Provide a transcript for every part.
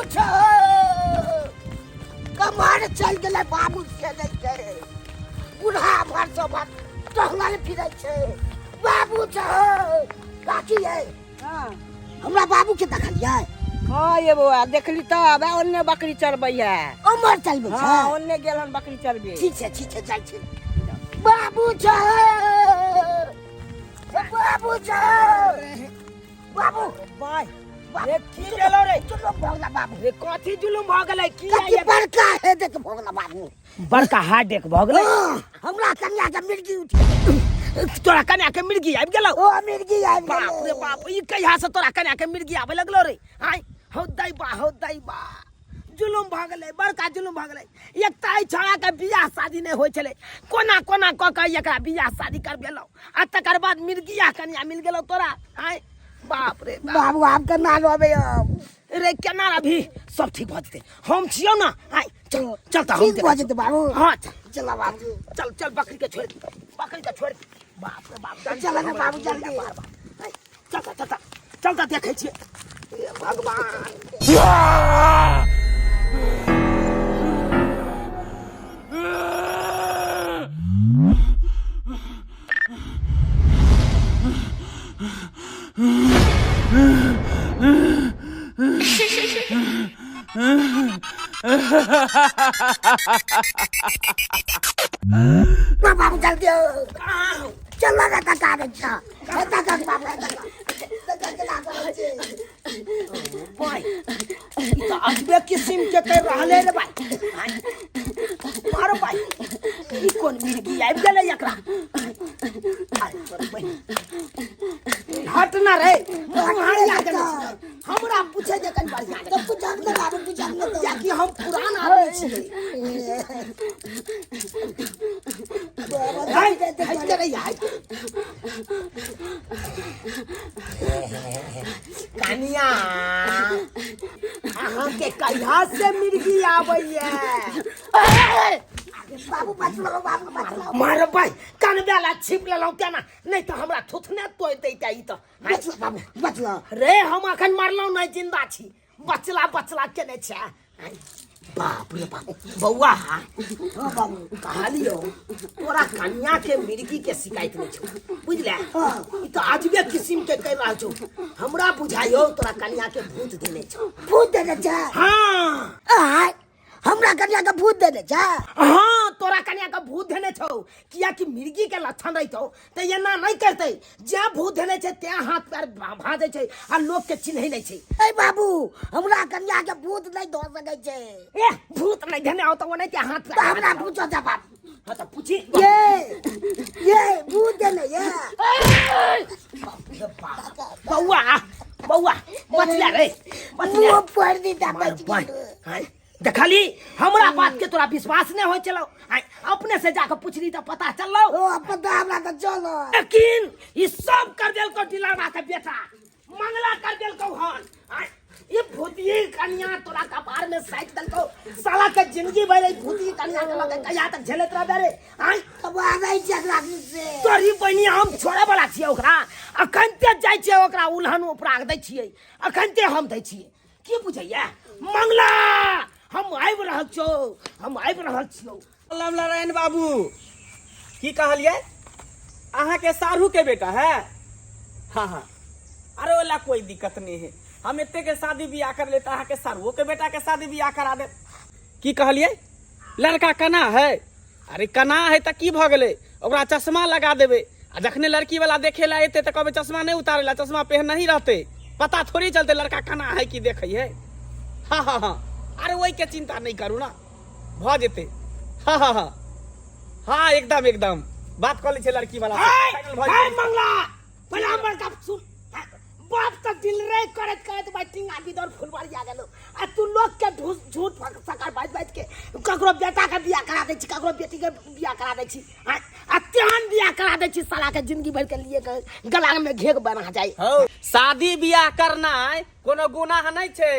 बाबू छौ कमर चल गेलै बाबू से नहि छै बूढ़ा भर सब भर टहलल फिरै छै बाबू छौ काकी यै हाँ हमरा बाबू के देखलियै हाँ ये बौआ देखली तऽ आब ओन्ने बकरी चरबै है उमर चलबै छै हाँ ओन्ने गेल हन बकरी चरबे ठीक छै ठीक छै जाइ छी बाबू छौ बाबू छौ बाबू बाय बाबू रे की भेलो रे जुलुम भऽ गेला बाबू रे कथी जुलुम भऽ गेलै की कथी आइ बड़का हे देख भऽ गेला बाबू बड़का हार्ट अटैक भऽ गेलै हाँ, हमरा कन्या के मिर्गी उठि गेलै। तोरा कन्या के मिर्गी आबि गेलौ ओ मिर्गी आबि बाप रे गेलै बाप ई कहिया से तोरा कन्या के मिर्गी आबे लगलो रे आय हौ दैबा हौ दैबा जुलुम भऽ गेलै बड़का जुलुम भऽ गेलै एक तऽ एहि छौड़ाके बियाह शादी नहि होइ छलै कोना कोना कऽ कऽ एकरा बियाह शादी करबेलहुँ आ तकर बाद मिर्गिया कन्या मिल गेलौ तोरा आय बाप रे बाप बाबू आब केना रहबै हम रे केना अभी सब ठीक भऽ जेतै हम छियौ ने आय चल चल तऽ हम ठीक भऽ देखै जेतै बाबू हाँ चल चल बाबू चल चल बकरी के छोड़ बकरी के छोड़ बाप रे बाप जान चल ने बाबू, जल्दी। बार बार आय, चल चल चल चल चल देखै छियै हे भगवान बाबू जल्दी आओ। कहाँ हो चल ना तका रे छा तका बाबू तका के लागल छै भाई ई तऽ अजबे किसिम के कर रहले रे भाई मारो भाई ई कोन मिर्गी आबि गेलै एकरा आइ तोर बहिन। हट ना रे मारे लागल छै। हमरा पूछे जे कनि बढ़िया तऽ पूछब ने बाबू पूछब ने तऽ कियाकि हम पुरान आदमी छियै हट हट रे हट कनिया अहाँके कहिया से मिर्गी आबैया बाबू बचलो बाबू बचलो मारबै कनबे ला छिप लेलहुँ केना नहि तऽ हमरा थुथने तोड़ि दैते ई तऽ बचलो बाबू बचलो रे हम अखन मरलहुँ नहि जिंदा छी बचला बचला केने छै बाप रे बाप बौआ हाँ बाबू कहलियो तोरा कन्या के मिर्गी के शिकायत नहीं छौ बुझले हाँ। ई तो अजबे किस्म के कह रहल छौ हमरा बुझाइयो तोरा कन्या के भूत देने छौ भूत देने छै हाँ आय हमरा कन्या के भूत देने छै हाँ तोरा कन्या के भूत देने छौ कियाकि मिर्गी के लक्षण रहितौ तऽ एना नहि करतै जे भूत धेने छै तें हाथ पैर भाजै छै आ लोक के चिन्है नहि छै ए बाबू हमरा कन्या के भूत नहि धो सकै छै ए भूत नहि धेने आओ तऽ ओनाहिते हाथ पैर तऽ हमरा पूछो जा बाबू हाँ तऽ पूछी ये ये भूत देने ये बाप रे बाप। बौआ बौआ बचिया रे बचिया मुंह फोड़ दी ता बच बाय, गेल आँय, देखली हमरा बात के तोरा विश्वास नहीं हो चलो आँय, अपने से जाके पूछली तो पता चललो ओ पता हमरा तऽ चलो लेकिन ई सब कर देलको डिलरवा के बेटा मंगला कर देलको हन आँय, ई भूतिये कनिया तोरा कपार में साइट देलको साला के जिंदगी भर ई भूतिये कनिया के लगे कहिया तक झेलत रहबे रे आँय तब आबै छै एकरा से तोरी बहिनी हम छोड़े वाला छियै ओकरा अखन ते जाइ छियै ओकरा उल्हन उपराग दै छियै अखन ते हम दै छियै की बुझैया मंगला हम आबि रहल छियौ हम आबि रहल छियौ राम नारायण बाबू की कहलियै अहाँके साढ़ू के बेटा है हाँ हाँ अरे ओला कोई दिक्कत नहीं है हम एते के शादी बियाह कर लेते अहाँके साढ़ुओ के बेटा के शादी बियाह करा दे की कहलियै लड़का कना है अरे कना है तऽ की भऽ गेलै ओकरा चश्मा लगा देबै आ जखने लड़की वाला देखे ला एतै तऽ कहबै चश्मा नहि उतारे ला चश्मा पहिन नहीं रहतै पता थोड़ी चलतै लड़का कना है कि देखै है हाँ हाँ हाँ अरे ओहिके चिंता नहि करू ना भऽ जेतै हाँ हाँ हाँ हाँ एकदम एकदम बात कऽ लै छै लड़की वाला से। फाइनल भऽ हे जेतै। मंगला पहले हमर गप सुन बाप तऽ दिल रे करैत करैत भाई टिंगा बिदर फुलबारी आ गेलो आ तू लोग के झूठ झूठ सकर बाजि बाजि के ककरो बेटा के बियाह करा दै छी ककरो बेटी के बियाह करा दै छी आ आ तेहन बियाह करा दै छी साला के जिंदगी भर के लिए के गला में घेघ बना जाए हौ शादी बियाह करनाइ कोनो गुनाह नहि छै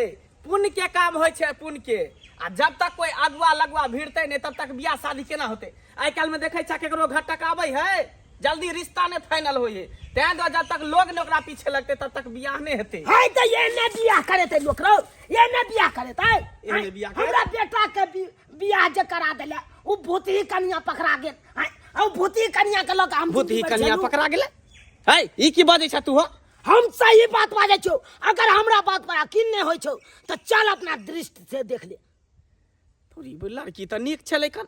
पुण्य के काम होइ छै पुण्य के आ जब तक कोई अगुआ लगुआ भिड़तै नहि तब तक बियाह शादी केना होतै आइ काल्हि में देखै छा केकरो घर टकाबै है जल्दी रिश्ता नहि फाइनल होइ है, तें दुआरे जब तक लोग ने ओकरा पीछे लगते तब तक बियाह नहि हेतै। है तऽ एने बियाह करेतै लोक रौ, एने बियाह करेतै। एने बियाह करेतै। हमरा बेटा के बियाह जे करा देले ओ भूतही कनिया पकड़ा गेल। आँय, आ ओ भूतही कनिया के लऽ कऽ हम भूतही जिंदगी भरि कनिया झेलू। पकड़ा गेलै? है ई की बजै छ तू हो? हम सही बात बाजै छौ, अगर हमरा बात पर यकीन नहि होइ छौ तऽ चल अपना दृष्टि से देख ले। तोरी लड़की तऽ नीक छलै कन,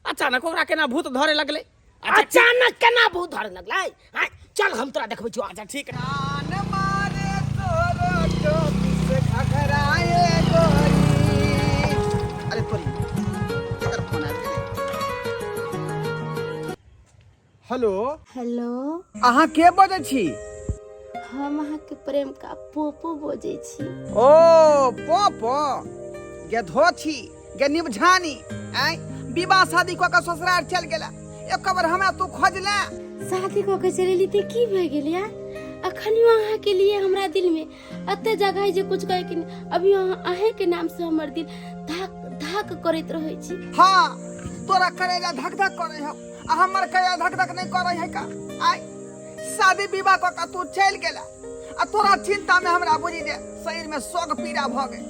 अचानक ओकरा केना भूत धरे लगलै? अच्छा, अचानक केना भूत धरे लगलै? आँय, चल हम तोरा देखबै छौ। अच्छा ठीक है। कान मारे तोरो टोपी से घघराए गोरी। अरे तोरी केकर फोन आबि गेलै? हेलो। हेलो, अहाँ के बजै छी? हम अहाँके प्रेम का पोपो बजै छी। ओ पोपो गे धोछी गे निबझानी, आय विवाह शादी कऽ के ससुराल चल गेला, एक बार हमरा तू खोजले? शादी कऽ के चलेली तऽ की भए गेल यार, अखनियो अहाँके लिए हमरा दिल में एते जगह है जे कुछ कहे के नहीं। अभी अहें के नाम से हमर दिल धाक धाक करैत रहै छी। हाँ तोरा करेजा धक धक करे हौ आ हमर करेजा धक धक नहीं करे है का? आय शादी विवाह कऽ के तू चलि गेला आ तोरा चिंता में हमरा बुझी जे शरीर में सोग पीड़ा भऽ गेल।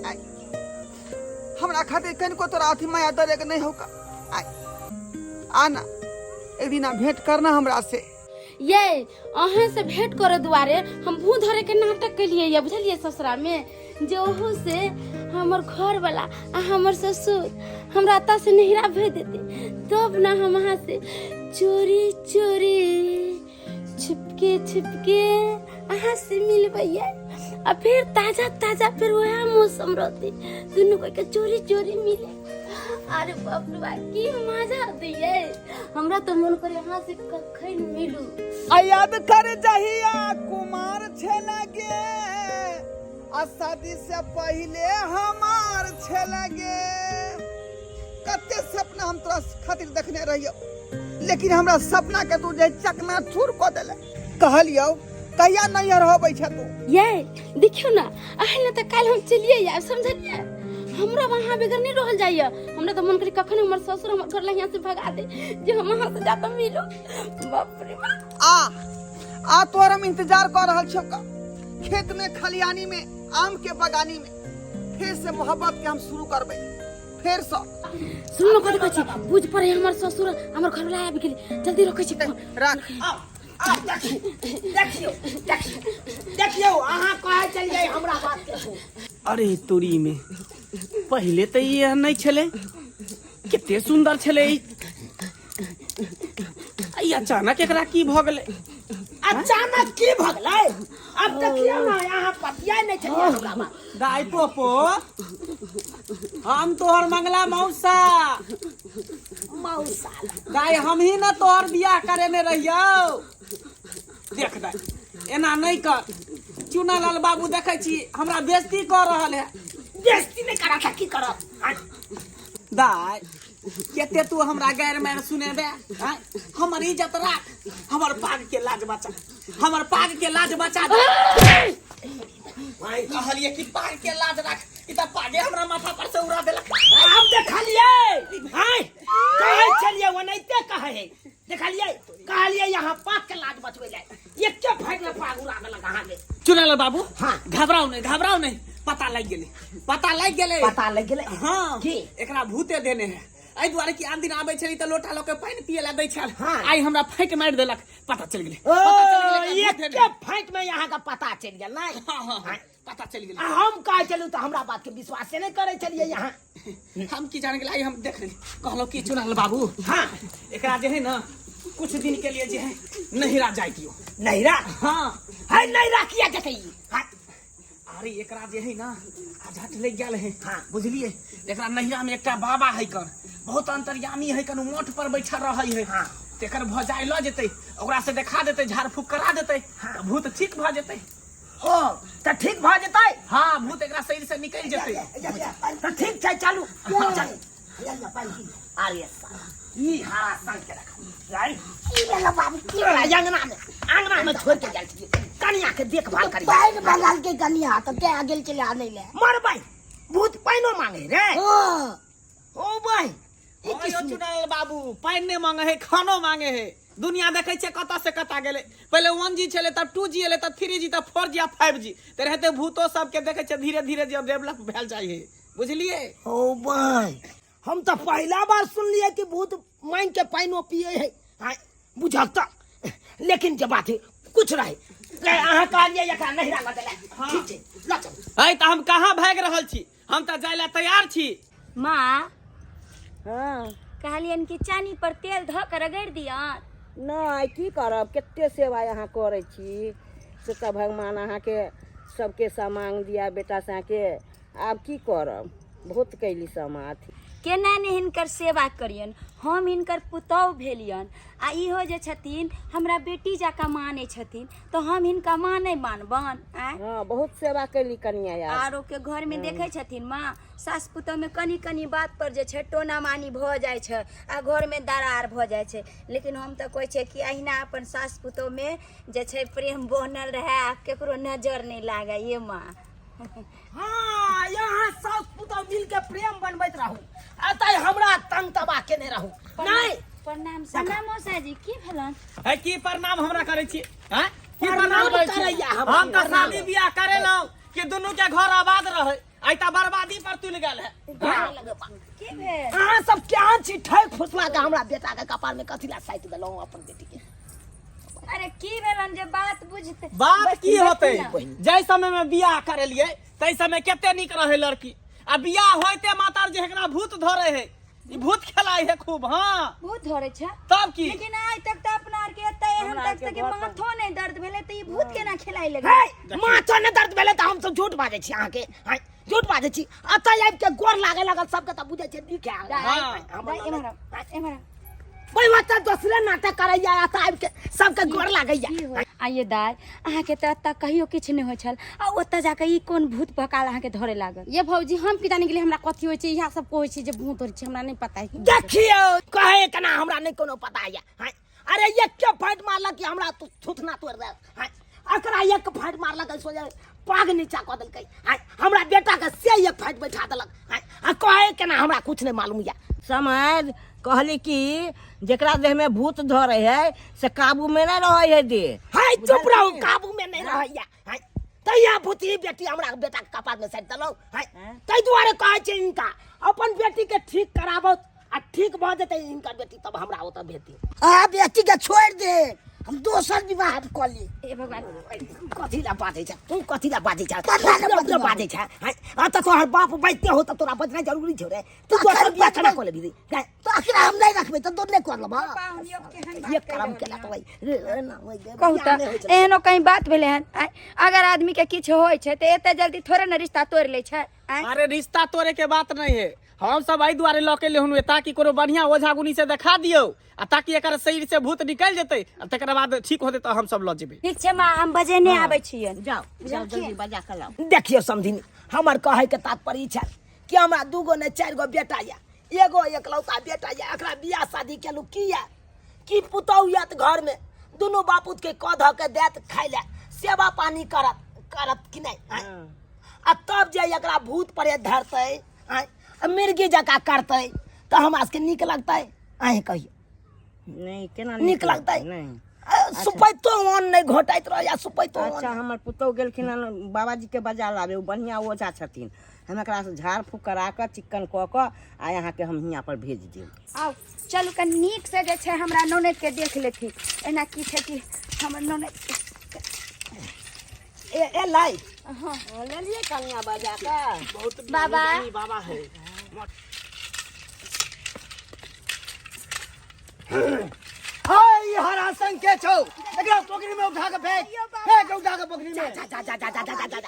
आय हमरा खातिर कनिको तोरा अथी माया दरे के नहीं हौ का? आय आना एक दिना भेंट करना हमरा से। ये अहाँ से भेंट करे दुआरे हम भू धरे के नाटक केलिए ये, बुझलिए ससुरा में जे ओहू से हमर घर वाला आ हमर ससुर हमरा एतऽ से नहिरा भेज देते तब ना हम अहाँ से चोरी चोरी छिपके छिपके अहाँ से मिलबैया आ फिर ताजा ताजा फिर वह मौसम रहते दुनू कोई के चोरी चोरी मिले। अरे बाप रे बाप की मजा दैये, हमरा तो मन करे अहाँ से कखन मिलू। आ याद कर जहिया कुमार छे लगे आ शादी से पहले हमार छे लगे, कते सपना हम तोरा खातिर देखने रहियो, लेकिन हमरा सपना के तू जे चकना चूर कऽ देले। कहलियौ कहिया नैहर होबै छै तू? ये देखियौ ना अहिना तऽ काल्हि हम चलिए आयब, समझलिए? हमरा वहाँ बगैर नहीं रहल जाइए, हमरा तऽ मन करे कखन हमर ससुर हमर घर ला यहाँ से भगा दे जे हम वहाँ से जाकर मिलो। बाप रे बाप। आ आ तोहर हम इंतजार कर रहल छियौ का, खेत में खलियानी में आम के बगानी में फिर से मोहब्बत के हम शुरू करबै फिर से। सुन कथी कहै छी, बुझ पड़े हमर ससुर हमर घर वाला आबि गेलै, जल्दी रखै छी फोन। राख। आउ, आउ, देखियौ, देखियौ, देखियौ, देखियौ, अहाँ कहै छलियै हमरा बात के सुन। अरे तोरी में पहिले तऽ ई एहन नहि छलै, कते सुन्दर छलै ई। ई अचानक एकरा की भऽ गेलै? अचानक की भऽ गेलै? अब देखियौ ने अहाँ पतिया नहि छलियै हमरा बात। दाइ पोपो, हम तोहर मंगला मौसा। मौसा दाइ हम ही न तोहर बियाह करेने रहियौ। देख दाइ एना नहीं कर, चुनालाल बाबू देखै छी हमरा बेइज्जती कर रहल है। बेइज्जती नहीं करा था की करब? दाइ केते तू हमरा गैर मैर सुनेबे? आँय? हमर इज्जत राख, हमर पाग के लाज बचा, हमर पाग के लाज बचा दे। कहलिए कि पाग के लाज राख, ई त पागे हमरा माथा पर से उड़ा देलक। आब देखलिए, आँय? कहै छलिए ओनाहिते कहै है। देखलिए, कहलिए यहाँ पाग के लाज बचबै ले, एके फाइट में पाग उड़ा देलक अहाँके। चुनालाल बाबू, हाँ। घबराउ नहीं, घबराउ नहीं, पता लग गेलै, पता लग गेलै। पता लग गेलै? हाँ। की? एकरा भूते देने है, एहि दुआरे कि आन दिन आबै छली तऽ लोटा लऽ के पानि पिए ला दै छल, हाँ। आइ हमरा फाँकि मारि देलक, पता चलि गेलै। ओ, पता चलि गेलै एकरा भूते एके देने। फाइट में यहाँ का पता चलि गेल नहीं? हाँ, हाँ, हाँ, पता चलि गेलै। आ हम कहै छलहुँ तऽ हमरा बात के विश्वासे नहि करै छलियै यहाँ। हम की जान गेलै, आइ हम देख लेली। कहलहुँ कि चुनाल बाबू, हाँ। एकरा जे है ना कुछ दिन के लिए जे है नहिरा जाय दियौ। नहिरा? हाँ। है नहिरा किया जेतै ई? हाँ। अरे एकरा जे है ना झट लग गेल है, हाँ। बुझलिए? एकरा नहिरा में एकटा बाबा है कन, बहुत अंतर्यामी है कन, मठ पर बैठल रहै है। हाँ। तेकर भजाय ल जेतै, ओकरा से देखा देतै, झाड़ फूक करा देतै, हाँ। तऽ भूत ठीक भऽ जेतै। ओ तऽ ठीक भऽ जेतै? हाँ, भूत एकरा शरीर से निकलि जेतै। तऽ ठीक छै, चलू चलू। अरे साला ई हरा संग के रख राई। की भेलो बाबू, की तोरा अंगना में, अंगना में छोड़ के गेल छियै कनिया के देखभाल करी। पानि बगल के कनिया तऽ के गेल छलै आनै ले? मरबै भूत पानिओ मांगे रे। ओ ओ भाई, ई की ओ चुनाल बाबू पानि नहीं मांगे है, खानो मांगे है। दुनिया देखै छियै कतऽ से कतऽ गेलै। पहिले 1G छलै, तब 2G एलै, तब 3G, तब 4G आ 5G। तऽ रहते भूतो सबके देखै छियै धीरे धीरे जे डेवलप भेल जाइ है, बुझलियै? ओ भाय, हम तऽ पहिला बार सुनलियै कि भूत मांगि के पानिओ पिए है। आँय, बुझक तऽ, लेकिन जे बात है कुछ रहे, अहाँ कहलियै एकरा नहिरा लऽ गेलै, ठीक छै, लऽ चलू। है तऽ हम कहाँ भागि रहल छी, हम तऽ जाय लए तैयार छी। माँ। हँ। कहलियनि कि चानी पर तेल धऽ कऽ रगड़ि दियौन। नहि, की करब, कते सेवा अहाँ करै छी से तऽ भगवान अहाँके सबके सामांग दिया बेटा साके। आब की करब, बहुत कैली समा अथी। केना नहि हिनकर सेवा करियनि, हम हिनकर पुतहु भेलियनि आ इहो जे छथिन हमरा बेटी जकाँ मानै छथिन, तऽ हम हिनका माँ नहि मानबनि? आँय। हँ, बहुत सेवा कैली कनिया यार। आरो के घरमे देखै छथिन माँ, सास पुतहुमे कनि कनि बात पर जे छै टोना मानी भऽ जाइ छै आ घरमे दरार भऽ जाइ छै, लेकिन हम तऽ कहै छियै कि अहिना अपन सास पुतहुमे जे छै प्रेम बनल रहए आ केकरो नजर नहि लागै। ये माँ। हाँ, यहाँ सास पुतहु मिल के प्रेम बनबैत रहू, अतः हमरा तंग तबाह केने रहू नहीं। प्रणाम। प्रणाम मौसा जी। की भेलन है? की प्रणाम हमरा करै छी? हैं? की प्रणाम प्रणाम करै छी? करैया हमरा। हम तऽ शादी बियाह करेलहुँ कि दुनू के घर आबाद रहे, आइ तऽ बर्बादी पर तुलि गेल है। की भेल? अहाँ सब केहन छी, ठक फुसला के हमरा बेटा के कपार में कथी ला साटि देलहुँ अपन बेटी के? अरे की भेलन जे बात बुझते? बात की होते, ने। जाहि समय में बियाह करेलिए ताहि समय कते नीक रहे लड़की, आ बियाह होइते माता जे एकरा भूत धरे है, ई भूत खेलाइ है खूब। हाँ। भूत धरे छै? तब की। लेकिन आइ तक तऽ अपना आर के एते एहन हमरा तक आरके तऽ के घर पर- माथो नहि दर्द भेलै, तऽ ई भूत केना खेलाइ लगलै? हे, माथो ने दर्द भेलै तऽ हम सब झूठ बाजै छी अहाँके? आँय, झूठ बाजै छी? एतऽ आबि के गोर लागे लागल सबके तऽ बुझै छै नीक है। हाँ। हमर दाइ, एम्हर आउ, एम्हर आउ। ओहि ओतऽ दोसरे नाटक करैया, एतऽ आबि के सबके गोर लागैया। की होइ आइए दाइ, अहाँके तऽ एतऽ कहियो किछु नहि होइ छल आ ओतऽ जाकऽ ई कोन भूत भकाल अहाँके धरे लागल? ये भौजी, हम की जाने गेलियै हमरा कथी होइ छै। इएह सब कहै छै जे भूत होइ छै, हमरा नहि पता है। देखियौ, कहे केना हमरा नहि कोनो पता यऽ। हाँ, अरे एक के फाइट मारलक कि हमरा तो थुथना तोड़ देल। हाँ, एकरा एक फाइट मारलक, सोचे पाग नीचा कऽ देलकै। हाँ, हमरा बेटा के से एक फाइट बैठा देलक। हाँ, आ कहे केना हमरा कुछ नहीं मालूम यऽ। समाज कहली कि जेकरा देह में भूत धरे है से काबू में नहीं रहे है देह। हाय, चुप रहू, काबू में नहीं रहैया। हाय, तैया भूतही बेटी हमरा बेटा के कपार में साटि देलहुँ। हाय, ताहि दुआरे कहै छै हिनका अपन बेटी के ठीक कराबो आ ठीक भऽ जेतै हिनकर बेटी तब हमरा ओतऽ भेटी। आ बेटी के छोड़ि दे, हम दोसर विवाह कऽ ली। हे भगवान। कथी ला बाजै छै तू? कथी ला बाजै छै? पता नहि। कथी ला बाजै छै? हाय, आ तऽ तोहर बाप बाजिते हो तऽ तोरा बजना जरूरी छौ रे? तू दोसर बियाह केना कऽ लेबही रे? तऽ एकरा हम नहि रखबै तऽ दोसरे कऽ लेबै। पाहुन यौ, केहन बात ये कहि करम रहलियै केला हन? तऽ ओइ, रे, ना, ओइ, कहू बियाह नहि होइ तऽ छलै। एहनो कहीं बात भेलै हन? आँय, अगर आदमी के किछु होइ छै तऽ एते जल्दी थोड़े ने रिश्ता तोड़ि लै छै? आँय। अरे रिश्ता तोड़े के बात नहीं है, हम सब एहि दुआरे लऽ के लेहुन ताकि कोनो बढ़िया ओझा गुनी से देखा दियौ आ ताकि एकर शरीर से भूत निकलि जेतै आ तकर बाद ठीक होतै तऽ हम सब लऽ जेबै। ठीक छै माँ, हम बजेने आबै छियनि। जाओ जाओ, जल्दी बजा के लाओ। देखियौ समधिनी, हमर कहैके तात्पर्य ई छल कि हमरा दूगो नहि चारि गो बेटा यऽ, एगो एकलौता बेटा यऽ, एकरा बियाह शादी केलहुँ किया कि पुतहु यऽ तऽ घरमे दुनू बापूतके कऽ धऽ के देत खाइ लए, सेवा पानी करत, करत कि नहि? आँय? आ तब जे एकरा भूत प्रेत धरतै, आँय, आ मिर्गी जकाँ करतै तऽ हमरा सबके नीक लगतै? अहीं कहियौ। नहीं, केना नीक लगतै? नहीं। सुपैतो अन्न नहि घोटाइत रहैया, सुपैतो अन्न। अच्छा, हमर पुतहु गेलखिन हन बाबाजी के बजा लाबे, ओ बढ़िआँ ओझा छथिन। हम एकरा से झाड़ फूक करा कऽ चिक्कन कऽ कऽ आ अहाँके हम हियाँ पर भेज देब। आउ चलू, कनि नीक से जे छै हमरा ननैद के देख लेथिन। एना की छै कि हमर ननैद ए ए लाई। हाँ। लेलियै कनिया बजा कऽ। बहुत बाबा। बाबा है। हाय, हरा संग के छौ, एकरा पोखरी में उठा के फेंक, फेंक उठा के पोखरी में। जा जा जा जा जा जा जा जा,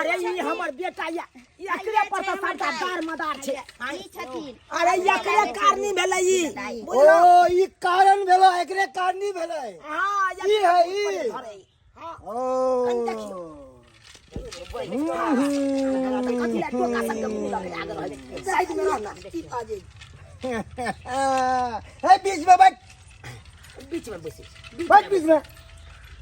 अरे ई हमर बेटा या, ई एकरे पर तऽ सबटा दार मदार छै। ई छथिन। अरे एकरे कारणी भेलै ई, ओ ई कारण भेलो, एकरे कारणी भेलै। हाँ। ई है ई। हाँ। ओ कनि देखियौ। कथी लए टोका सबके मुँह लग लागल रहै छै? साइड में रह ना, की बाजै? हे, बीच में बैठ। बीच में बैसै। बैठ बीच में।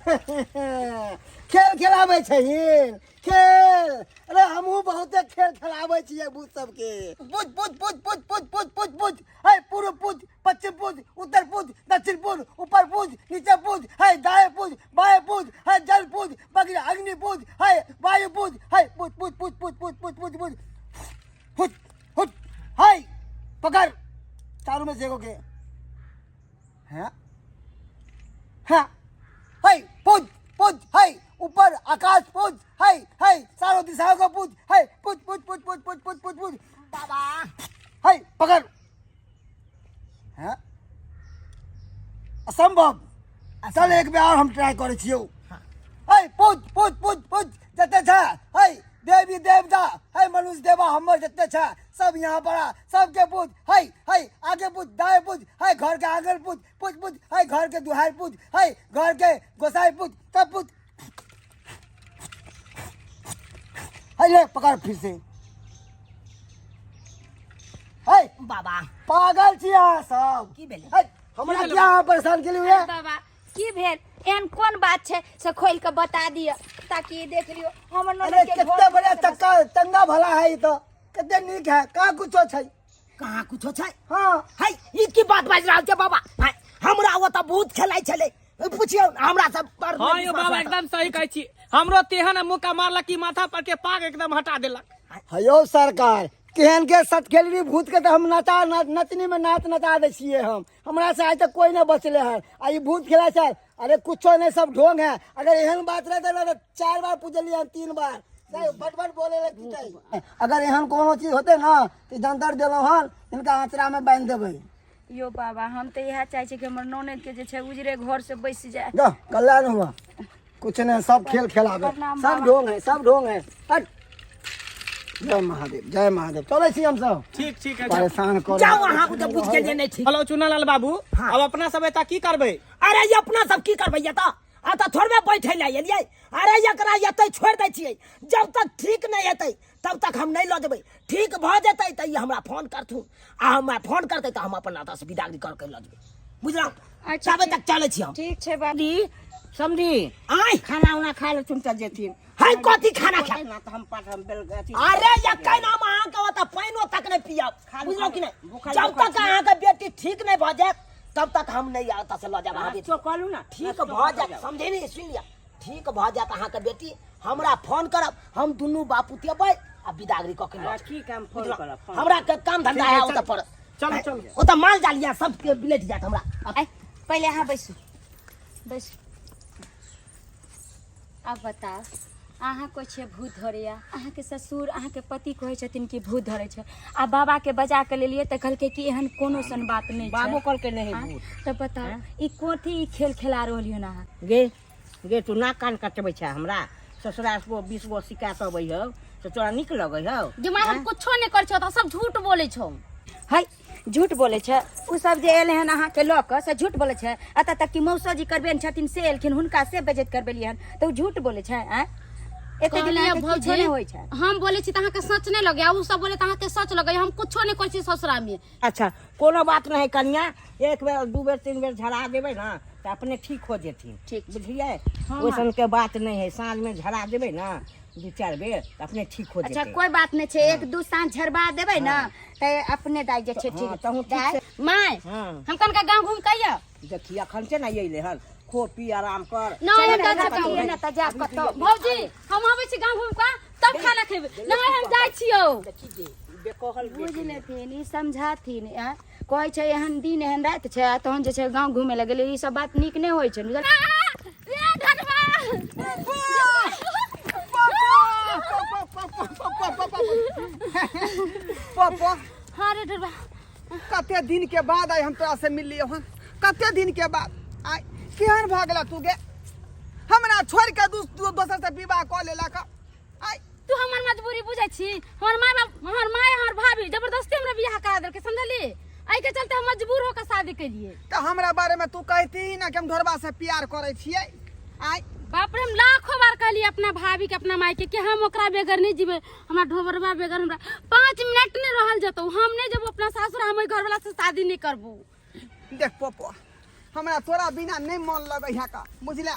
खेल खेलाबै छहिन खेल। अरे हमहूँ बहुते खेल खेलाबै छियै भूत सबके। बुझ बुझ बुझ बुझ बुझ बुझ बुझ बुझ है, पूर्व बुझ, पश्चिम बुझ, उत्तर बुझ, दक्षिण बुझ, ऊपर बुझ, नीचे बुझ, है दाएं बुझ, बाएं बुझ, है जल बुझ, बगल अग्नि बुझ, है वायु बुझ, है बुझ बुझ बुझ बुझ बुझ बुझ बुझ बुझ हुट हुट है पकड़ चारू में से एगो के। हैं हाँ है पूज पूज है ऊपर आकाश पूज है है चारों दिशाओं को पूज है पूज पूज पूज पूज पूज पूज पूज पूज बाबा है पकड़। हैं असंभव। चल एक बेर और हम ट्राई करै छियौ। है पूज पूज पूज पूज जते छै है देवी देवता है मनुष्य देवा हमर जते छै सब यहाँ पर आ, सबके पूज है है आगे पूज, दाएं पूज, है घर के आंगन पूज पूज पूज, है घर के दुहार पूज, है घर के गोसाई पूज, सब पूज है। ले पकड़ फिर से। है बाबा पागल छी अहाँ सब। की भेलै? है, हमरा किया अहाँ परेशान केलियै हुए? बाबा की भेल? एहन कोन बात छै से खोल के बता दिअ ताकि देख लियौ हमर अरे ननद के कितना घर बढ़िया चक्का चंगा भला है ई तो कते नीक है, कहाँ कुछो छै? कहाँ कुछो छै? हाँ। है ई की बात बाजि रहल छै बाबा? है हमरा ओतऽ भूत खेलाइ छलै, पुछियौ हमरा सब पर। हाँ यो बाबा एकदम सही कहै छी, हमरो तेहन मुक्का मारलक कि माथा पर के पाग एकदम हटा देलक। हयो सरकार, केहन के सटखेलरी भूत के तऽ हम नचा नचनी में नाच नचा दै छियै हम। हमरा से आइ तक कोई नहीं बचले हन आ ई भूत खेला छै। अरे कुछो नहीं, सब ढोंग है। अगर एहन बात रहते ना तो 4 बार पूजलियै हन, 3 बार फट फट बोले लगतै। अगर एहन कोनो चीज होते ना तो जंतर देलहुँ हन, इनका आंचरा में बांधि देबै। यो बाबा हम तऽ इएह चाहै छी कि हमर ननद के जे छै उजरे घर से बसि जाय। जा कल्याण हुआ, कुछ नहीं, सब खेल खेलाबे, प्रणाम सब बाबा। ढोंग है, सब ढोंग है। हट। जय महादेव, जय महादेव। चलै छी हम सब। ठीक ठीक है। परेशान कर जाउ अहाँ तऽ बुझि गेलियै नहि ठीक। हेलो चुनालाल बाबू, अब अपना सब एतऽ की करबै? अरे ई अपना सब की करबै एतऽ? एतऽ थोड़बे बैठे लए एलियै। अरे एकरा एतै छोड़ि दै छियै, जब तक ठीक नहि हेतै तब तक हम नहि लऽ जेबै। ठीक भऽ जेतै तऽ ई हमरा फोन करथुन आ हमरा फोन करतै तऽ हम अपन एतऽ से विदागरी कर के लऽ जेबै, बुझलहुँ? अच्छा, तबे तक चलै छी हम। ठीक छै बाबा। समधी समधी आँय खाना उना खा लेथुन तऽ जेथिन। है कथी खाना खा? ना तऽ हम पाठ हम बेल अथी। अरे यकै नाम अहाँके ओतऽ पानिओ तक नहि पियब, खालू, बुझलहुँ कि खालू। नहि? भूखल जब भूखल तक छी। अहाँके बेटी ठीक नहि भऽ जायत तब तक हम नहि एतऽ से लऽ जायब अहाँ बेटी। नाश्तो करू ना। ठीक नाश्तो भऽ कऽ जायत जाउ। समझे नहि? सुनि लिअ, ठीक भऽ जायत अहाँके बेटी, हमरा फोन करब, हम दुनू बापूत अबै आ विदागरी कऽ के लऽ हाँ, जायब। ठीक है, हम फोन बुझलहुँ? करब, फोन। हमरा के काम धंधा है ओतऽ पर। चलू, चलू। ओतऽ माल जाल यऽ सबके बिलटि जायत हमरा। आइ, पहिले अहाँ बैसू बैसू। आब बताउ अहाँ कहै छियै भूत धरैया, अहाँके ससुर अहाँके पति कहै छथिन कि भूत धरै छै आ बाबाके बजा के लेलियै तऽ कहलकै कि एहन कोनो सन बात नहि छै। बाबो कहलकै नहि आँय? भूत। तऽ बताउ ई कथी ई खेल खेला रहलियै हन अहाँ? गे गे तू नाक कान कटबै छै हमरा? ससुराल गो 20 गो शिकायत अबै हौ तऽ तोरा नीक लगै हौ? जे माय हम कुछो नहि करै छौ तऽ सब झूठ बोलै छौ। है झूठ बोलै छै ओ सब जे एलै हन अहाँके लऽ कऽ से झूठ बोलै छै? एतऽ तक कि मौसा जी करबेन छथिन से एलखिन, हुनका से बेज्जत करबेलियै हन तऽ ओ झूठ बोलै छै? आँय एते दिन कहलियै अहाँके किछो भौजी नहि होइ छै। हम बोलै छी तऽ अहाँके सच नहि लगैया, ओ सब बोले तऽ अहाँके सच लगैया। हम कुछो नहि करै छी ससुरा में। अच्छा कोनो बात नहीं कनिया, एक बेर 2 बेर 3 बेर झड़ा देबै ना तऽ अपने ठीक हो जेथिन। ठीक छै। बुझलियै? हाँ, ओइसन के बात नहीं है, साँझ में झड़ा देबै ना 2-4 बेर तऽ अपने ठीक हो अच्छा जेतै। कोई बात नहीं छै, 1-2 साँझ झड़बा देबै ना तऽ अपने दाइ जे छै हाँ, ठीक तहूँ ठीक दाइ, छै। माय हाँ। हम कनका गाँव घूम के आइयो। देखी अखन से ना अयलै हन, खो पी आराम कर। नहीं, हम चलू जाइ ने, छी गाँव। कतिये ने तऽ जायब कतौ। भौजी हम आबै छी गाँव घूम के तब खाना खेबै। नहीं हम जाइ छियौ। देखी जे बेकहल बुझ लेथिन ई समझाथिन। आँय कहै छै एहन दिन एहन राति छै आ तहन जे छै गाँव घूमे लए गेलै, ई सब बात नीक नहि होइ छै, बुझल? ए धनबा पापा। हाँ रे ढोरबा, कते दिन के बाद आइ हम तोरा से मिललियौ हन, कते दिन के बाद आइ। केहन भऽ गेला तू गे? हमरा छोड़ि के दोसर से विवाह कऽ लेलक आइ। तू हमर मजबूरी बुझै छी? हमर माय बाप, हमर माय, हमर भाभी जबरदस्ती हमरा बियाह करा देलकै, समझली? एहि के चलते हम मजबूर होकर शादी केलिए। तऽ हमरा बारे में तू कहती ना कि हम ढोरबा से प्यार करै छियै आइ? बाप रे, हम लाखों बार कहलिए अपना भाभी के अपना माय के कि हम ओकरा बगैर नहीं जीबै, हमरा ढोबरबा बगैर हमरा 5 मिनट नहीं रहल जतौ, हम नहीं जेबो अपना सासुर, हम ओहि घरवाला से शादी नहीं करबो। देख पप्पा, हमरा तोरा बिना नहीं मन लगै है का, बुझला?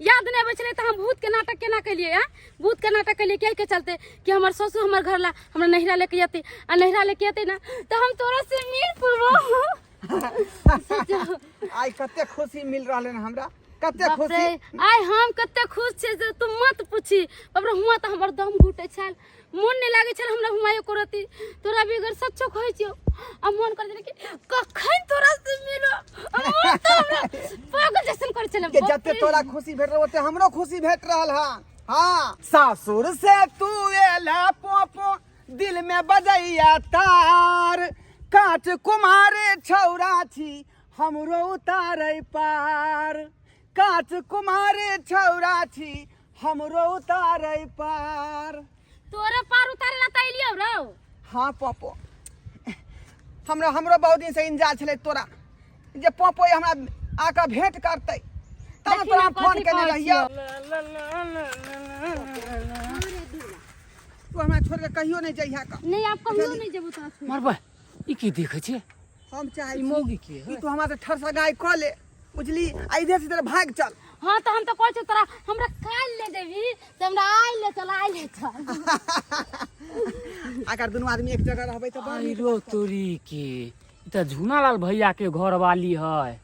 याद नहि आबै छलै तऽ हम भूत के नाटक केना केलियै आँय भूत के नाटक केलियै के के चलते कि हमर ससुर हमर घर ला हमरा नैहरा लेके अतै आ नैहरा लेके अतै ना तऽ हम तोरा से मिल पेबो। आइ कते खुशी मिल रहल हन हमरा, कते बाप रे, खुशी। आइ हम कते खुश छियै से तू मत पूछी। बाप रे, हुआँ तऽ हमर दम घुटै छल, मन नहि लागै छल हमरा हुआँ एको रत्ती तोरा बगैर। सच्चो कहै छियौ, आ मन करै छलै कि कखन तोरा से मिलो, आ मन तऽ हमरा पागल जैसन करै छलै। के बाप जते रे। तोरा खुशी भेट रहल ओते हमरो खुशी भेट रहल हन। हाँ, सासुर से तू एला पोपो, दिल में बजैया तार, कांच कुमार छौरा छी हमरो उतारै पार, कांच कुमार छौरा छी हमरो उतारै पार। तोरे पार उतारे ला तऽ एलियौ रौ। हाँ पपो, हमरा हमरो बहुत दिन से इंतजार छलै तोरा जे पपो हमरा आके भेंट करतै, तब देखी तोरा ना फोन कथी केने कहै रहियौ। छियौ। तू हमरा छोड़ के कहियो नहीं जइहा का। नहीं, आप कहियो नहीं जेबो तोरा छोड़। मरबा, ई की देखै छियै? हम चाहै ई छी मौगी के कि तू हमरा से ठरसगाई कऽ ले, बुझली, आ इधर से इधर भाग चल। हाँ, तऽ हम तऽ कहै छियौ तोरा, हमरा काल्हि ले जेबही तऽ हमरा आइ ले चल, आइ ले चल। अगर दुनू आदमी एक जगह रहबै तऽ बड़ नीक। आइरो तोरी के, ई तऽ झूनालाल भैया के घरवाली है।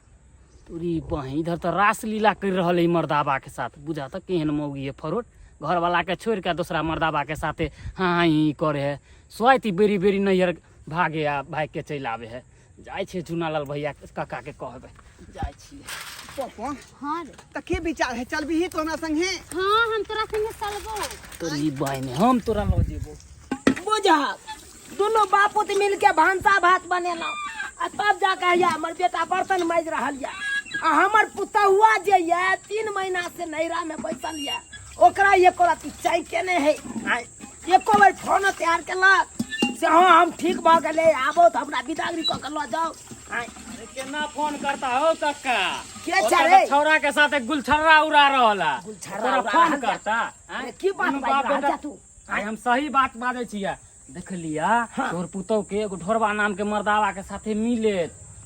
तोरी बहिन, इधर तऽ रासलीला कर रहल है मर्दाबा के साथ। बुझा तऽ केहन मौगी है फरोट, घरवाला के छोड़ के दोसरा मर्दाबा के साथे हाँ हाँ ही करे है। स्वाति बेरी बेरी नैहर भागे आ भाग के चलि आबे है। जाइ छियै झूनालाल भैया काका के कहबै, जाइ छियै। पप्पा। हाँ रे। तऽ की विचार है, चलबही तू हमरा संगे? हाँ, हम तोरा संगे चलबो। तोरी बहिन, हम तोरा लऽ जेबो। बुझल, दुनू बापूत मिल के भानसा भात बनेलहुँ आ तब जाके हैया हमर बेटा बर्तन माजि रहल यऽ, आ हमर पुतहुआ जे यऽ 3 महीना से नैहरा में बैसल यऽ, ओकरा एको रत्ती चैके नहि है। आँय, एको बेर फोन तैयार केलक से हाँ हम ठीक भऽ गेलै, आबो तऽ हमरा बिदागरी कऽ के लऽ जाउ। आँय। अरे केना फोन करता हो कक्का? के ओतऽ छै रे? तऽ छौड़ा के साथ गुलछर्रा उड़ा रहल है। गुलछर्रा तोरा उड़ा फोन रहल है। करता? आँय? अरे की बात दुनू बाजि बाप रहल बेटा छै तू? आइ हम सही बात बाजै छियै। देखलिया तोहर पुतोह के एगो ढोरबा नाम के मर्दावा के साथे मिले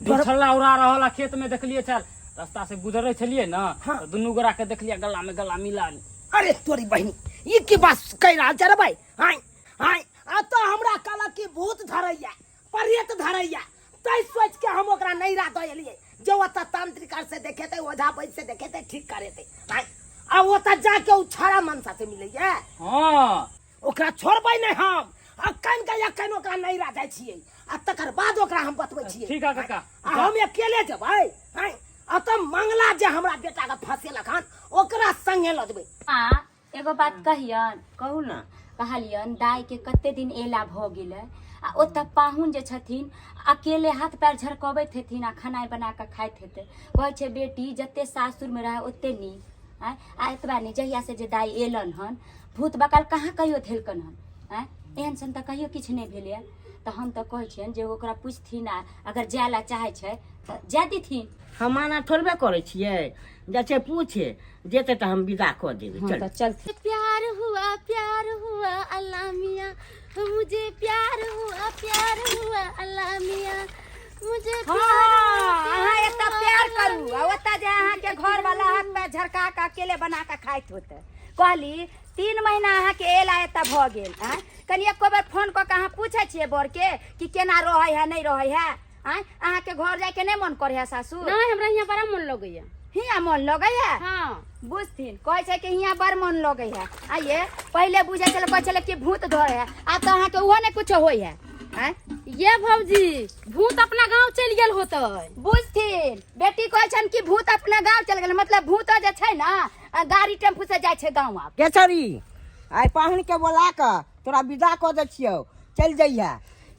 गुलछर्रा उड़ा रहल है खेत में। देखलिए छल, रास्ता से गुजरे छलिए ना, तऽ दुनू गोरा के देखलिए गला में गला मिला। अरे तोरी बहिनी, ई की बात कहि रहल छै रे भाई? आँय आँय, आ तो हमरा कहलक कि भूत धरैया प्रेत धरैया, तै सोच के हम ओकरा नैहरा दऽ एलियै जे ओतऽ तांत्रिक से देखेतै, ओझा वैद्य से देखेतै, ठीक करेतै। आँय, आ ओतऽ जाके ओ छाड़ा मनसा से मिलैया। हाँ। ओकरा छोड़बै नहि हम, अखन के अखन ओकरा नैहरा जाइ छियै आ तकर बाद ओकरा हम बतबै छियै। ठीक है काका। आ हम अकेले जेबै। आँय, आ तऽ मंगला जे हमरा बेटा के फंसेलक हन ओकरा संगे लऽ जेबै। आ एगो बात कहियन? कहू ना। कहलियन, दाई के कते दिन एला भऽ गेलै आ ओतऽ पाहुन जे छथिन अकेले हाथ पैर झरकबैत हेथिन आ खेनाइ बना कऽ खाइत हेतै। कहै छै बेटी जते सासुरमे रहै ओते नीक। आँय, आ एतबा नहि, जहिया से जे दाई एलन हन भूत बकाल कहाँ कहियो धेलकन हन? आँय, एहन सन तऽ कहियो किछु नहि भेलैए। तऽ हम तऽ कहै छियनि जे ओकरा पुछथिन आ अगर जाय लए चाहै छै तऽ जाय देथिन। हम माना थोड़बे करै छियै, जाइ छै पूछे, जेतै तऽ हम विदा कऽ देबै। हाँ, चल तऽ चल। प्यार हुआ प्यार हुआ अल्लाह मियाँ मुझे, प्यार हुआ प्यार हुआ अल्लाह मियाँ मुझे। हाँ, अहाँ एतऽ प्यार करू आ ओतऽ जे अहाँके घर वाला हाथ पैर झरका कऽ अकेले बना कऽ खाइत होतै। कहली, 3 महीना अहाँके एला एतऽ भऽ गेल, आँय, कनि एको बेर फोन कऽ कऽ अहाँ पूछै छियै बरके कि केना रहै है नहि रहै है? आँय, अहाँके घर जायके नहि मन करै है सासुर? नहीं, हमरा यहाँ बड़ा मन लगैया। हियाँ मन लगै है? हाँ। बुझथिन, कहै छै कि हियाँ बड़ मन लगै है। आइए पहिले बुझै छलै, कहै छलै कि भूत धरै है, आब तऽ अहाँके ओहो नहि कुछो होइ है। आँय ये भौजी, भूत अपना गांव चलि गेल होतै। बुझथिन, बेटी कहै छनि कि भूत अपना गाँव चलि गेल, मतलब भूत जे छै ने गाड़ी टेम्पू से जाइ छै गाँव आब। केसरी, आइ पाहुन के बोला कऽ तोरा विदा कऽ दै छियौ, चलि जइहे।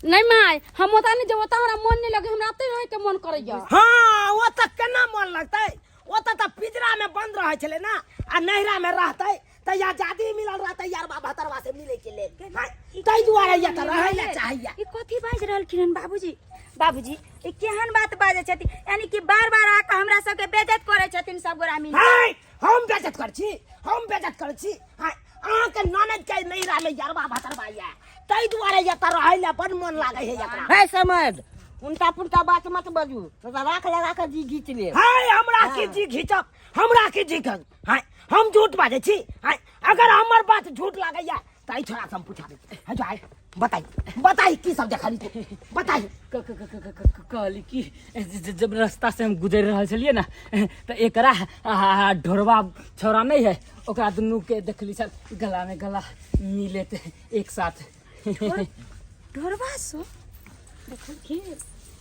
नहीं माय, हम ओतऽ नहि जेबो, ओतऽ हमरा मन नहि लगे, हमरा ओतै रहै के मन करैया। हाँ, ओतऽ केना मन लगतै? ओतऽ तऽ पिंजरा में बंद रहै छलै ना, आ नैहरा में रहतै तऽ आजादी मिलल रहतै यारबा भतरवा से मिले के लेल। हाँ, ताहि दुआरे ये तऽ रहै लए चाहैया। ई कथी बाजि रहलखिन हन बाबूजी? बाबूजी, ई केहन बात बाजै छथिन? यानी कि बार बार आके हमरा सबके बेइज्जत करै छथिन सब गोरा मिल। हाय, हम बेइज्जत करै छी? हम बेइज्जत करै छी? हाय, अहाँके ननद के नैहरा में यारबा भतरवा ये, ताहि दुआरे ये तऽ रहै लए बड़ मन लागै है एकरा। है समझ, उल्टा पुल्टा बात मत बजू, नहीं तो राख लगा के जी घीच ले। हाय, हमरा की जी घिचक, हमरा की जी घिचक। हाय, हम झूठ बाजै छी? हाय, अगर हमर बात झूठ लागैया तऽ एहि छोड़ा से हम पूछा दै। हाय, जो आय बताई, बताई की सब देखली तू, बताई। कहली कि जब रास्ता से हम गुजर रहल छलियै ने तऽ एकरा आ ढोरबा छौड़ा नहीं है, ओकरा दुनू के देखली सर गला में गला मिलेत एक साथ। ढोरबा सो देखलखिन?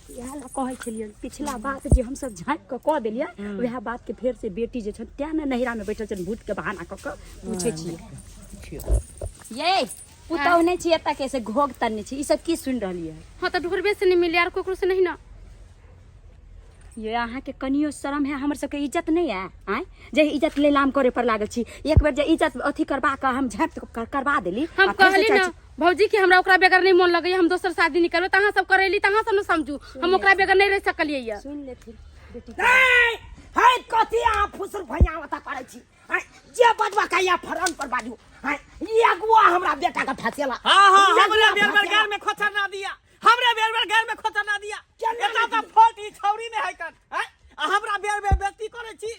इएह लए कहै छलियै, पिछला बात जे हमसब झाँपि कऽ कऽ देलियै, वएह बात के फेर से बेटी जे छनि तें ने नैहरा मे बैठल छनि, भूत के बहाना कऽ कऽ पूछै छियै। ये पुतहु नहि छी एतऽ के, से घोघ तनने छी, ई सब की सुनि रहलियै? हाँ तऽ ढोरबे से नहीं मिले, आर ककरो से नहीं ना। ये अहाँके कनियो शरम है? हमर सबके इज्जत नहि है? आँय, जे इज्जत लीलाम करे पर लागल छी। एक बेर जे इज्जत अथी करबा कऽ हम झाँपि करबा देली, हम आ फेर से कहली चाहै ना छी। भौजी कि हमरा ओकरा बगैर नहीं मन लगैया, हम दोसर शादी नहीं करबै, तऽ अहाँ सब करेली तऽ अहाँ सब ने समझू, हम ओकरा बगैर नहीं रह सकलियै ये। सुनि लेथिन बेटी। नहीं है, कथी अहाँ फुसुर भैया ओतऽ करै छी? आँय, जे बजबा के या फरन पर बाजू। आँय, ई अगुआ हमरा बेटा के फसेला। हाँ हाँ, ई अगुआ हमरे बेर बेर फसेला। घर में खोचर ना दिया, हमरे बेर बेर घर में खोचर ना दिया। केना एता नहि त दिया? फॉल्ट ई छौरी में है कन हैं, आ हमरा बेर बेर बेइज्जती करै छी।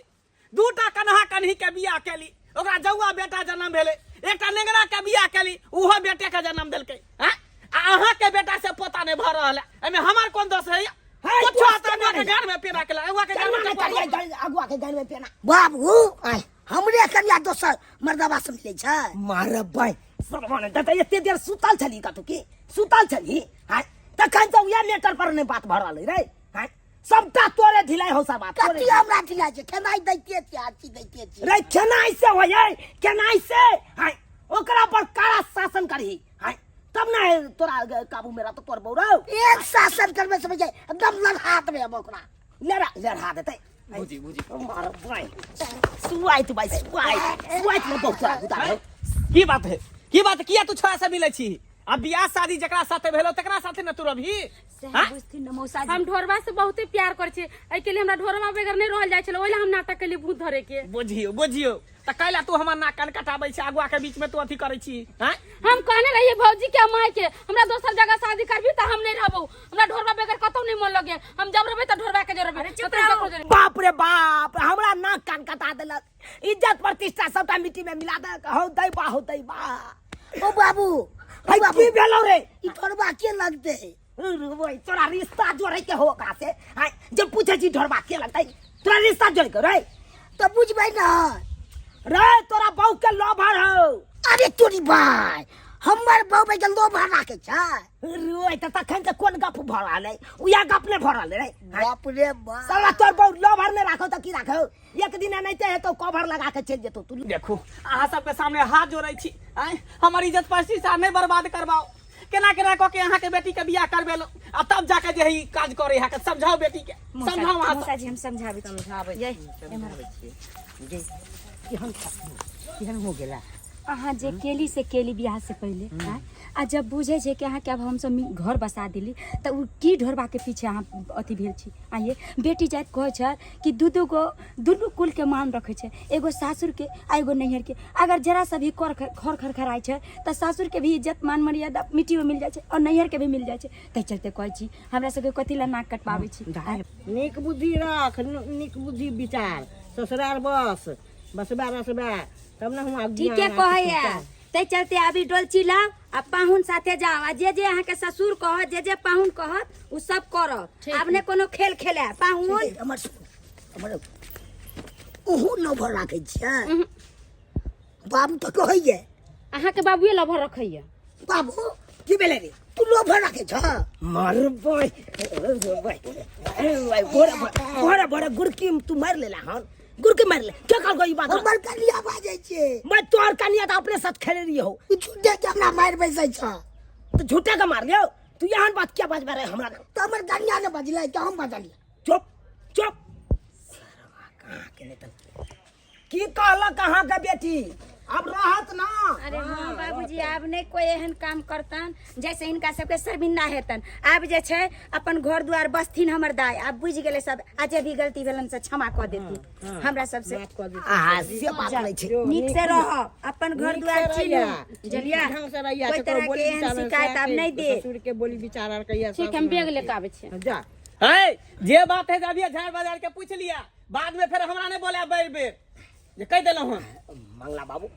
दूटा कन्हा कन्ही के बियाह केली, ओकरा जौआ बेटा जन्म भेलै। एकटा नेंगरा के बियाह केली, उहो बेटे के जन्म देलकै हैं, आ अहाँ के बेटा से पोता नहीं भऽ रहल है, एहिमे हमर कोन दोष है? है, कुछो दोष आता केना अगुआ के नहि? घर में पेना केला, अगुआ के घर केना में नहि टपुआ करियै अगुआ के घर में पेना? बाबू, आय हमरे कनिया दोसर मर्दबा से मिलै छै। मारबै सरवाने त एते देर सुतल छली कतौ? की सुतल छली? हाय, तखन तऽ उएह मैटर पर नहि बात भऽ रहल रे। हाय, सबटा तोरे ढिलाई हो सब बात तोरे। कथी हमरा ढिलाई छै? खेनाइ दैते छी, आर चीज दैते छी। रे, खेनाइ से होइ है? खेनाइ से? हाय, ओकरा पर कड़ा शासन करही, हाय, तब ना तोरा काबू में रहतो तोर बौरा। एक शासन करबे समझ जाय, एकदम लड़हा देबै हम ओकरा। लड़ा लड़ा देतै। बुझी बुझी। मार भाई, सुआइत भाई, सुआइत सुआइत में बहुत तोरा गुदा है। की बात है, की बात? किया तू छोड़ा से मिलै छी? आ बियाह शादी जकरा साथे भेलो तकरा साथे न तू रहबही? सएह हाँ? बुझथिन ने मौसा जी। हम ढोरबा से बहुते प्यार करै छियै, एहिके लिए हमरा ढोरबा बगैर नहीं रहल जाइ छलै, ओहि लए हम नाटक केलियै भूत धरे के। बुझियो बुझियो, तऽ कैला तू हमर नाक कान कटाबै छी, अगुआ के बीच में तू अथी करै छी हैं? हम कहने रहियै भौजी के माय के, हमरा दोसर जगह शादी करबी तऽ हम नहीं रहबौ, हमरा ढोरबा बगैर कतौ नहीं मन लगे, हम जब रहबै तऽ ढोरबा के जर रहबै, चुप कतौ रहू। ककरो जरे। बाप रे बाप, हमरा नाक कान कटा देलक, इज्जत प्रतिष्ठा सबटा मिट्टी में मिला देलक। हौ दैबा, हौ दैबा। ओ बाबू, है ओ बाबू, की भेलौ रे? ई ढोरबा के लगतै? ओए, तोरा रिश्ता जोड़े के हो ओकरा से? आँय, जे पूछे छी ढोरबा के लगतै, तोरा रिश्ता जोड़े के रे? तऽ बुझबै ना। रे, तोरा बहू के लोभर हो। अरे तोरी भाई, हमर बहू भाई के लोभर राखै छै? रे, तऽ तखन तऽ कोन गप भऽ रहल है? उएह गप नहि भऽ रहल रे। बाप रे बाप। साला तोर बहू लोभर नहि राखौ तऽ की राखौ? एक दिन एनाहिते हेतौ, कवर लगा के चलि जेतौ तू। देखू, अहाँ सबके सामने हाथ जोड़ै छी, आँय, हमर इज्जत प्रतिष्ठा नहि बर्बाद करबाउ। केना केना कऽ के अहाँके बेटी के बियाह करबेलहुँ, आ तब जाके जे है ई काज करे अहाँके। समझाउ बेटी के, समझाउ अहाँ सब। मौसा जी, हम समझाबै छी। समझाबै ये, छी, समझाबै छी जे केहन केहन हो गेला। अहाँ जे केली से केली बियाह से पहिले, आँय? आ जब बुझै छै कि अहाँके आब हमसब घर बसा देली, तऽ ओ की ढोरबाके पीछे अहाँ अथी भेल छी? आइए बेटी जाइत कहै छै कि दू दू गो दुनू कुलके मान रखै छै, एगो सासुरके आ एगो नैहरके। अगर जरा सा भी कर खर खरखराइ छै तऽ सासुरके भी इज्जत मान मर्यादा मिट्टीमे मिल जाइ छै आओर नैहरके भी मिल जाइ छै। ताहि चलते कहै छी, हमरा सबके कथी लए नाक कटबाबै छी? नीक बुद्धि रख, नीक बुद्धि विचार, ससुरार बस बसबा रसबा तब ने हुआँ। ठीके कहैया। ताहि चलते अभी डोलची लाउ आ पाहुन साथे जाओ, आ जे जे अहाँके ससुर कहत, जे जे पाहुन कहत, ओ सब करब। आब ने कोनो खेल खेलाय पाहुन। हमर हमर ओहो लोभर राखै छियै? बाबू तऽ कहैये। अहाँके बाबुए लभर रखैया। बाबू, की भेलै रे? तू लोभर राखै छ? मारबै भोरे भोरे भोरे गुड़की तू मारि लेला हन, गुड़की मारि ले के कहलको ई बात? हमर कनिया बाजै छै। मैं तोहर कनिया तऽ अपने साथ खेले रही हो। ई झूठे के हमरा मारि बैसै छ। तऽ झूठे के मार लियो? तू एहन बात क्या बाजबे रे हमरा? तऽ हमर कनिया ने बजलै तऽ हम बजलियै। चुप चुप। कहाँ के नहि तऽ की कहलक अहाँके बेटी? आब रहत ना। अरे हाँ बाबूजी, आब नहीं कोई एहन काम करतन जैसे हिनका सबके शर्मिंदा हेतन। आब जे छै अपन घर द्वार बसथिन हमर दाय, आब बुझि गेलै सब, आ जे भी गलती भेलन से क्षमा कऽ देथिन हमरा सबसे। आ से बात नहीं छै। नीक से रह, अपन घर नीक द्वार से चिन्हू, रहिया, बुझलियै? ढंग से रहिया, कोई ककरो तरह के बोली एहन विचार शिकायत आब से नहीं दे। ससुर के बोली विचार आर कहिया ठीक, हम बैग लेके आबै छियै। जा है जे बात है अभी झाड़ बाजार के पूछ लिया, बाद में फिर हमरा नहीं बोले बेर बेर जे कह देलहुँ हम। मंगला बाबू,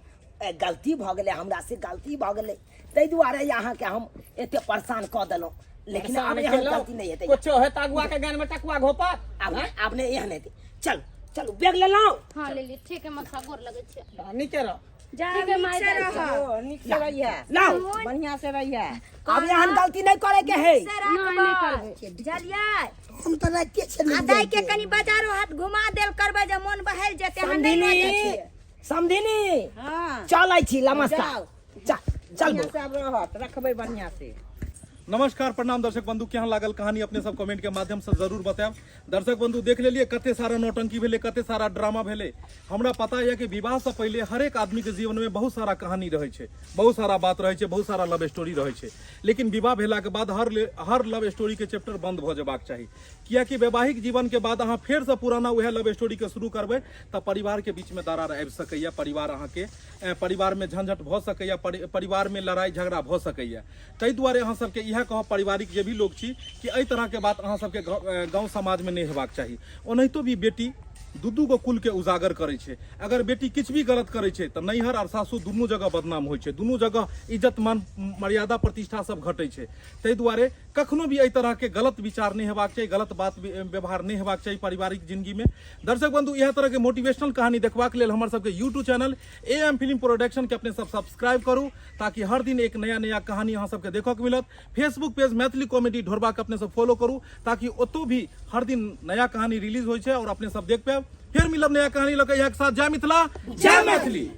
ए, गलती भऽ गेलै, हमरा से गलती भऽ गेलै, ताहि दुआरे अहाँके हम एते परेशान कऽ देलहुँ, लेकिन आब परेशान एहन केलहुँ। गलती नहि हेतै। कुछो है तऽ अगुआ के गान में टकुआ घोपत। आब आब नहि एहन हेतै। चलू चलू, बैग लेलहुँ? हाँ ले लिए। ठीक है मौसा, गोर लगै छियै। नीचे रह। जा, ठीक है, नीक माय से जाइ रह। ओ, नीक से रहिया, लाउ। बढ़िया से रहिया। आब एहन गलती नहि करे के है। नीक से नहि, नहि राखबै, करबै। बुझलियै? हम तऽ राखिते छियै। आ दाइ के कनि बाजारो हाट घुमा देल करबै जे मोन बहल जेतै। अहाँ नहि लऽ जाइ समधिनी, छियै। समधिनी। हाँ। चलै छी, नमस्कार। जाउ। चल चल। बढ़िया से आब रहत, रखबै बढ़िया से। नमस्कार, प्रणाम दर्शक बंधु, केहन लागल कहानी अपने सब कमेंट के माध्यम से जरूर बतायब। दर्शक बंधु, देख लेलिए कते सारा नौटंकी भेलै, कते सारा ड्रामा भेलै। हमरा पता यऽ कि विवाह से पहिले हरेक आदमी के जीवन में बहुत सारा कहानी रहै छै, बहुत सारा बात रहै छै, बहुत सारा लव स्टोरी रहै छै, लेकिन विवाह भेला के बाद हर लव स्टोरी के चैप्टर बंद भऽ जेबाक चाही, कियाकि वैवाहिक जीवन के बाद अहाँ फेर से पुराना वएह लव स्टोरी के शुरू करबै तऽ परिवार के बीच में दरार आबि सकैया, परिवार अहाँके, परिवार में झंझट भऽ सकैया, परिवार में लड़ाई झगड़ा भऽ सकैया। ताहि दुआरे अहाँ सबके इएह कहब, पारिवारिक जे भी लोग छी, कि एहि तरहके बात अहाँ सबके गाँव समाजमे नहि हेबाक चाही। ओनाहितो भी बेटी दू दू गो कुलके उजागर करै छै। अगर बेटी किछु भी गलत करै छै तऽ नैहर आओर सासु दुनू जगह बदनाम होइ छै, दुनू जगह इज्जत मान मर्यादा प्रतिष्ठा सब घटै छै। ताहि दुआरे कखनो भी एहि तरहके गलत विचार नहि हेबाक चाही, गलत बात व्यवहार नहि हेबाक चाही पारिवारिक जिंदगीमे। दर्शक बंधु, इएह तरहके मोटिवेशनल कहानी देखबाक लेल हमर सबके YouTube channel A M film production के अपने सब सब्सक्राइब करू, ताकि हर दिन एक नया नया कहानी अहाँ सबके देखऽ के मिलत। फेसबुक पेज मैथिली कॉमेडी ढोरबा के अपने सब फॉलो करू, ताकि ओतौ भी हर दिन नया कहानी रिलीज होइ छै और अपने सब देख पायब। फिर मिलब नया कहानी लऽ के इएह के साथ। जय मिथिला, जय मैथिली।